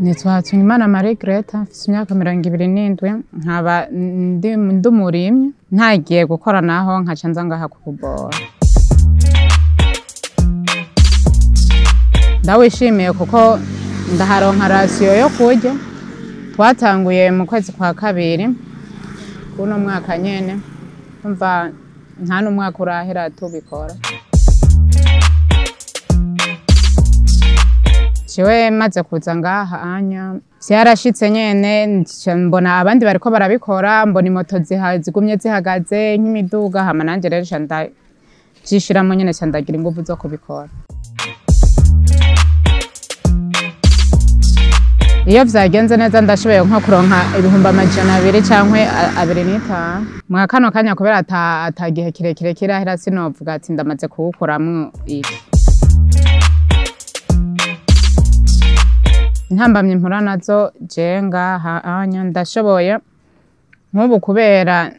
Nitwa Hatungimana Marie Greta, mfise imyaka 27, nkaba ndi umurimyi, ntagiye gukora naho nkaca nza ngaha kukubora. Ndawishimiye kuko ndaharonka rasiyo yo kurya. Twatanguye mu kwezi kwa kabiri kuno mwaka nyene, umva nta n'umwaka urahera tubikora. Jewe maze kuza ngaha anya vyarashitse nyene, mbona abandi bariko barabikora, mbona imoto zigumye zihagaze nk'imiduga, hama nanje rero nca ndavyishiramwo nyene, nca ndagira inguvu zo kubikora. Iyo vyagenze neza ndashoboye nko kuronka 200,000 canke 2.5. Mwa kano kanya kubera ata gihe kirekire kirahera, sinovuga ati ndamaze kuwukuramwo iki. Intambamyi mpura nazo jewe ngaha anya ndashoboye nk'ubu kubera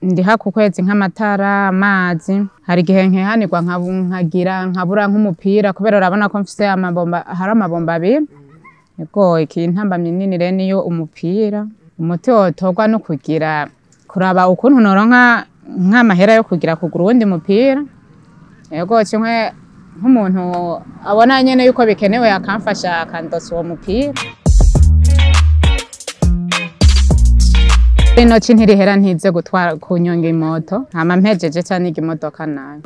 ndiha ku kwezi nk'amatara, amazi, hari igihe nkehanirwa nkagira nkabura nk'umupira kubera urabona ko mfise amabomba, hari amabomba abiri. Ego iki intambamyi nini rero niyo umupira. Umuti wotorwa no kugira kuraba ukuntu noronka nk'amahera yo kugira kugura uwundi mupira. Ego kimwe nk'umuntu abona nyene yuko bikenewe akamfasha akandosa uwo mupira. Ino ci ntirihera ntize gutwara kunyonga imoto, hama mpejeje ca niga imodoka nayo.